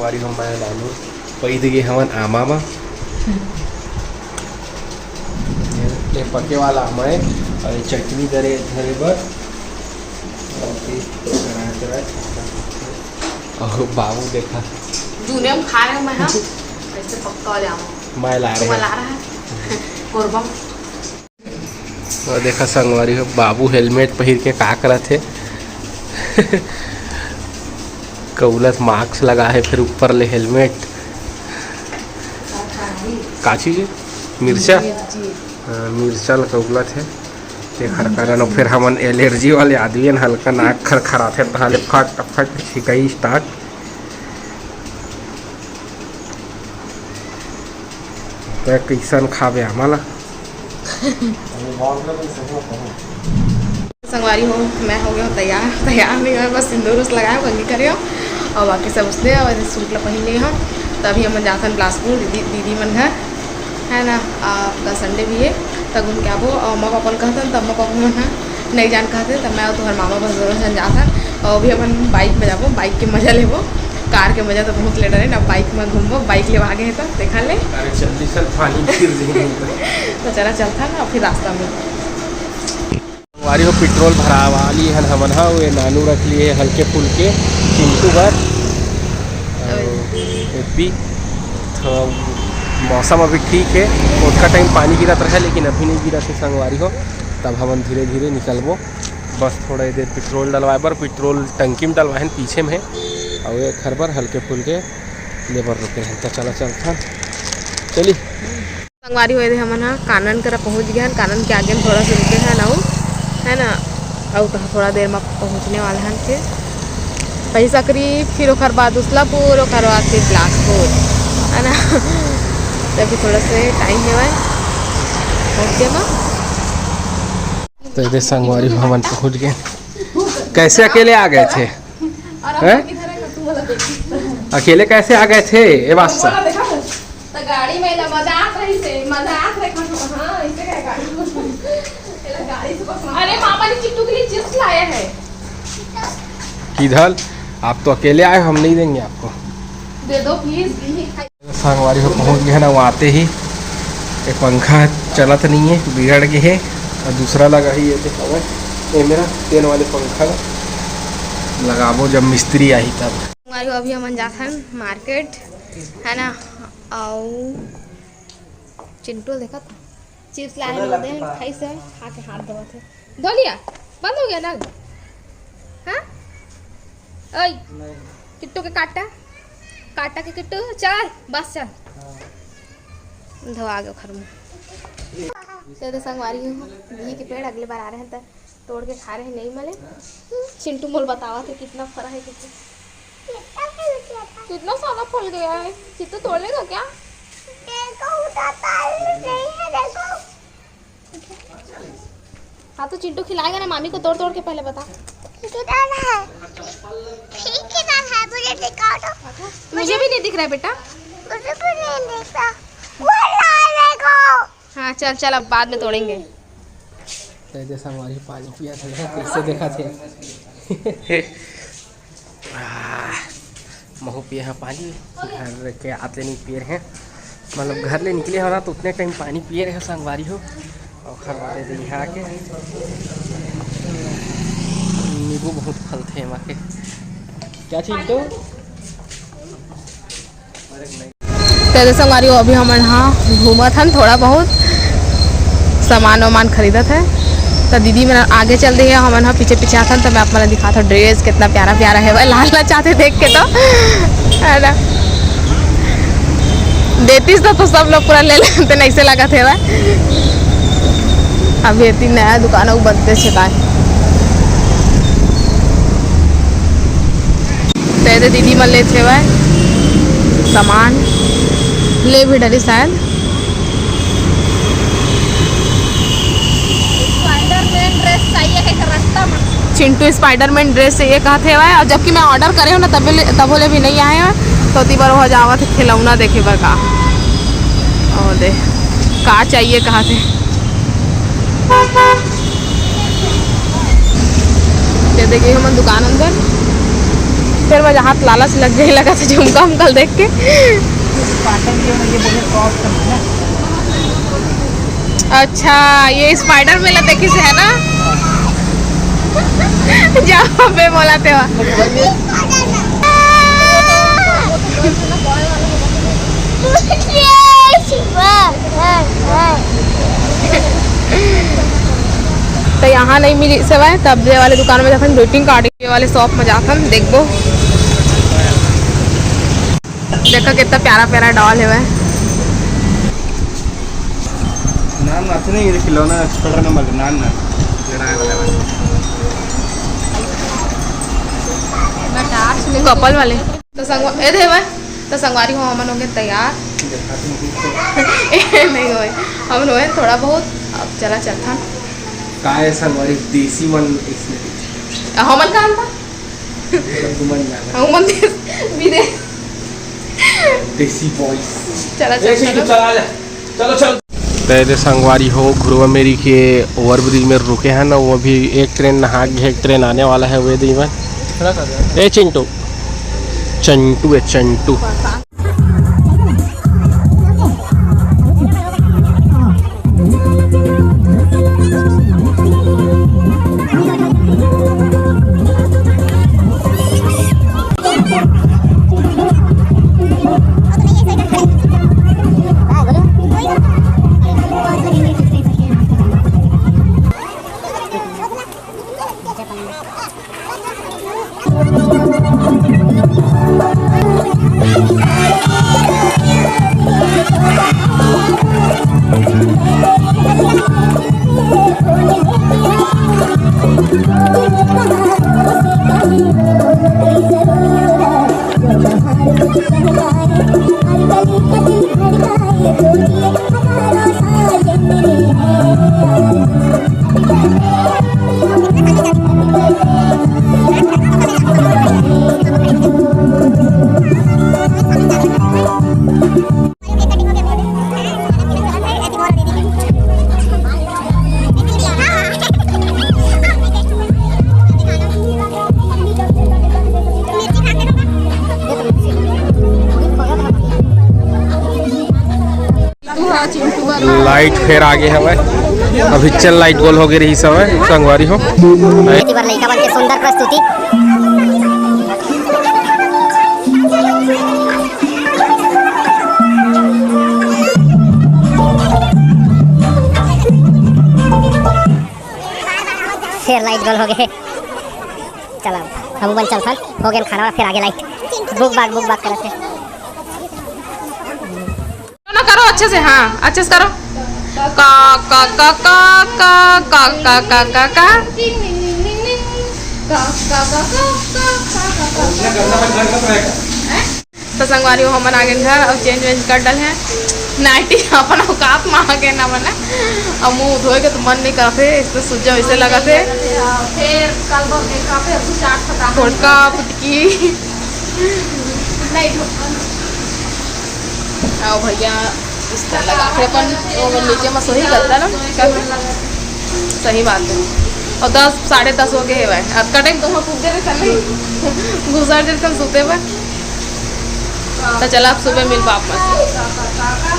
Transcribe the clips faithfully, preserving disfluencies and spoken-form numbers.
संगवारी हो, मैं नानू पईद गे हवन आमा मा। ये पके वाला आमा हे, अउ ये चटनी धरे, धरे बर। अउ फिर चढ़ा, चढ़ा। अउ बाबू देखा। दुनिया में खा रहे हैं मैं, हम। कैसे पक्का वाले आमा। मैं ला रहे हैं। ला रहा है। कोरबा। अउ देखा संगवारी हो, बाबू helmet पहिर के का करत हे। कउलत mask लगा हे, फिर ऊपर ले helmet। का चीज हे? मिर्चा? मिर्ची। हाँ, मिर्चा ल कउलत हे। तेखर कारण अउ फिर हमन allergy वाले आदमी हन, हल्का नाक खरखराथे, तहाले फट फट छिकई start। तैं कइसन खाबे आमा ला? संगवारी हो, मैं हो गया हूँ तैयार। तैयार नहीं हुआ, बस सिंदूर उस लगाया, कंघी करे हो, और बाकी सब उसने, और सूट ला पहन लिए हम। तो अभी हम जाथन बिलासपुर दीदी, दीदी मन घर, है ना। आ, कल Sunday भी है, तब घूम के आबो। और अम्मा पापा ल कहतन, तो अम्मा पापा मन ह नहीं जान कहते, तब मैं और तुम्हार मामा बस दोनों जन जाथन। और अभी अपन bike में जाबो, bike के मजा लेबो। कार के मजा तो बहुत ले डरे ना, bike में घूमबो, bike लेवा आगे है तो देखा ले। अरे जल्दी से पानी गिर जाएंगे। तो चला चलता ना, फिर रास्ता में। संगवारी हो, petrol भरावा लिए हन हमन हा, वे नानू रख लिए हल्के फुल्के चिंटू बर। अउ एप्पी, तो मौसम अभी ठीक है, ओतका time पानी गिरत रहे, लेकिन अभी नहीं गिरत है संगवारी हो। तब हमन धीरे धीरे निकलबो, बस थोड़ा देर petrol डलवाए बर, petrol टंकी में डलवाए हन पीछे में, अउ एक हर बर हल्के फुल्के लेबर रुके हैं। तो चला चलथन, चली। संगवारी हो, एदे हमन ह कानन करा पहुँच गए हन। कानन के आगे में थोड़ा सा रुके हन अउ, है ना, अउ तो थोड़ा देर में पहुँचने वाला हन फिर पही सकरी, फिर ओकर बाद उसलापुर, ओकर बाद फिर बिलासपुर, है ना। तो अभी थोड़ा से time हेवय पहुँचे में। तो एदे संगवारी हो, हमन पहुँच गए। कैसे अकेले आ गए थे? हैं? अकेले कैसे आ गए थे? ये बात तो। तो गाड़ी में ना मजाक रही से, मजाक रहे, हाँ, इसे क्या गाड़ी में? तेरा गाड़ी से बस। अरे, मामा ने चिट्टू के लिए chips लाया है। किधर? आप तो अकेले आए हो, हम नहीं देंगे आपको। दे दो please। संगवारी हो पहुँच गए हैं ना, वो आते ही ये पंखा चलत नहीं है, बिगड़ गए है। और दूसरा लगा ही ये देखा हुआ है, ये मेरा तेल वाले पंखा लगाबो जब मिस्त्री आही तब। संगवारी हो, अभी हमन जाथन market, है ना, अउ चिंटू देखा था chips लाए हैं, दे खाई से खा के हाथ धोवत है। धो लिया, बंद हो गया नल। हाँ, ओए, किट्टू के काटा, काटा के किट्टू, चल बस चल। धो आ गयो घर में। तो, तो संगवारी हो, बिही के पेड़ अगले बार आ रहे हैं तो तोड़ के खा रहे हैं, नहीं मले। चिंटू मोल बतावा थे कितना फरा है, कितना, कितना सारा फल गया है। चित्तू तोड़ लेगा क्या? देखो, उधर तो नहीं है, देखो। हाँ, तो चिंटू खिलाएगा ना मामी को, तोड़ तोड़ के पहले बता। किधर है? ठीक, किधर है? मुझे दिखाओ तो। मुझे भी नहीं दिख रहा है बेटा। मुझे भी नहीं दिख रहा। वो लाल है को। हाँ, चल चल, अब बाद में तोड़ेंगे। तो ये संगवारी पानी पिया था, कैसे देखा थे। आह, महू पिए हैं पानी, घर के आते नहीं पिए रहे, मतलब घर ले निकले हो ना तो उतने time पानी पिए रहे संगवारी हो। और घर वाले दिन यहाँ आके नींबू बहुत फलते हैं वहाँ के। क्या चीज तो? तो जैसे संगवारी हो, अभी हमन हा घूमत हन, थोड़ा बहुत सामान वामान खरीदत है। तो दीदी मन आगे चल रही है, हमन हा पीछे पीछे आथन। तो मैं आप मन ला दिखात हूँ, dress कितना प्यारा प्यारा है भाई, लाल लाल चाहते देख के तो, है ना। देतीस तो, तो सब लोग पूरा ले लेते, नहीं से लगा थे भाई। अभी इतनी नया दुकान है, वो बनते छे काय। तो ये दे दीदी मन लेत हेवय सामान, ले भी डरी शायद। Spider-Man dress चाहिए है रास्ता में। चिंटू Spider-Man dress चाहिए कहत हेवय, और जबकि मैं order करे हूँ ना, तब ले, तब ले भी नहीं आए हैं। तो ती बार वो जावत है खिलौना देखे बर का, और दे का चाहिए कहत हे। ये देखिए हमन दुकान अंदर, फिर मैं जहाँ लालच लग गई लगा था झुमका उमका देख के। अच्छा, ये स्पाइडर मेला देखी से है ना? जहाँ पे बोला तेवा। तो यहाँ नहीं मिली सेवाएं, तब ये वाले दुकान में जाथन, ग्रीटिंग कार्ड ये वाले शॉप में जाथन, देखबो। देखा कितना प्यारा प्यारा डॉल है वह। नान नाचने ये खिलौना एक्सपर्ट नंबर नान ना। कपल वाले। तो संगवा-, ए देवा, तो संगवारी हो, हमन हो गए तैयार। ए, नहीं होए, हमन होए थोड़ा बहुत, अब चला चलथन। का है संगवारी, देसी मन इसमें। हमन का अंतर? तुमन जाना। हमन देश, विदेश। देसी बॉयज। चला, चला, चला। चलो, चल। तैरे संगवारी हो, घुरवा मेरी के ओवरब्रिज में रुके हैं ना, वो अभी एक ट्रेन नहा के, एक ट्रेन आने वाला है, वे दी में। ए चिंटू, चंटू है, चंटू। लाइट फेर आगे हवय, अभी चल लाइट गोल हो गए रही समय संगवारी हो। एती बर लइका मन के सुंदर प्रस्तुति। फेर लाइट गोल हो गए। चला, हम मन चलथन, हो गेन खाना, फेर आगे लाइट। बुक बाग, बुक बाग करत हे। ना करो अच्छे से, हाँ, अच्छे से करो। का, का, का, का। तो संगवारी हो, हमन आ गेन घर अउ चेंज वेंज कर डल हैं। नाइटी अपन औकात में आ गेन हमन। अब मुंह धोए के तो मन नहीं करत हे, इसमें सूजन वैसे लगत हे। फिर कल बर देखा, फिर कुछ आठ पता नहीं। फोटका फुटकी। नहीं, आओ भैया, इस तरह लगा के अपन वो नीचे में सोही करता ना, क्या? सही बात है। और दस, साढ़े दस हो गए है भाई, अब का टाइम तुम पूछ दे रहे थे नहीं, गुजार दे रहे थे सोते पर। तो चला, आप सुबह मिल बाप मन।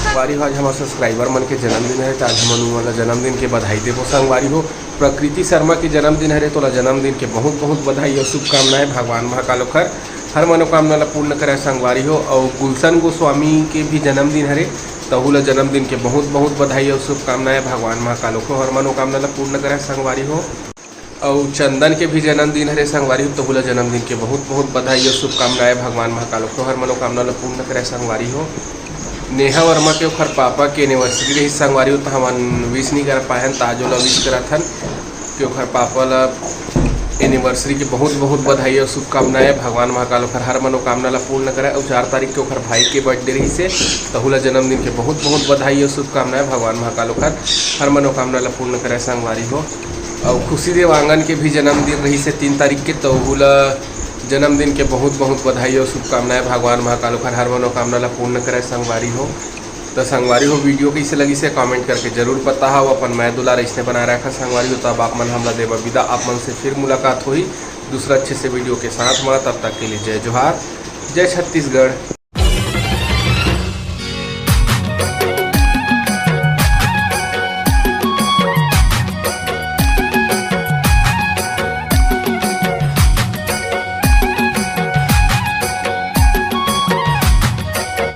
संगवारी हो, आज हमारे सब्सक्राइबर मन के जन्मदिन है, तो आज हमन उमन ला जन्मदिन के बधाई देबो संगवारी हो। प्रकृति शर्मा के जन्मदिन हरे, तोला जन्मदिन के बहुत बहुत बधाई और शुभकामनाएं। भगवान महाकाल ओखर हर मनोकामना ला पूर्ण करे संगवारी हो। और गुलशन गोस्वामी के भी जन्मदिन हरे, तहू ला जन्मदिन के बहुत बहुत बधाई और शुभकामनाएं। भगवान महाकाल ओखर हर मनोकामना ला पूर्ण करे संगवारी हो। और चंदन के भी जन्मदिन हरे संगवारी हो, तहू ला जन्मदिन के बहुत बहुत बधाई और शुभकामनाएं। भगवान महाकाल ओखर हर मनोकामना ला पूर्ण करे संगवारी हो। नेहा वर्मा के ओखर पापा के एनिवर्सरी रही संगवारी हो, तो हमन विश नहीं कर पाए हन, तो आज ओला विश करत हन कि ओखर पापा ला एनिवर्सरी के बहुत बहुत बधाई और शुभकामनाएं। भगवान महाकाल ओखर हर मनोकामना ला पूर्ण करे। और चार तारीख के ओखर भाई के बर्थडे रही से, तहू ला जन्मदिन के बहुत बहुत बधाई और शुभकामनाएं। भगवान महाकाल ओखर हर मनोकामना ला पूर्ण करे संगवारी हो। और खुशी देवांगन के भी जन्मदिन रही से तीन तारीख के, तहू ला जन्मदिन के बहुत बहुत बधाई और शुभकामनाएं। भगवान महाकाल ओखर हर मनोकामना ला पूर्ण करे संगवारी हो। तो संगवारी हो, वीडियो कैसे लगी से कमेंट करके जरूर बताहा। अपन मया दुलार ऐसने बनाए रखा संगवारी हो। तो अब आप मन हमला देवा विदा, आप मन से फिर मुलाकात होही। दूसरा अच्छे से वीडियो के साथ में, तब तक के लिए जय जोहार, जय छत्तीसगढ़।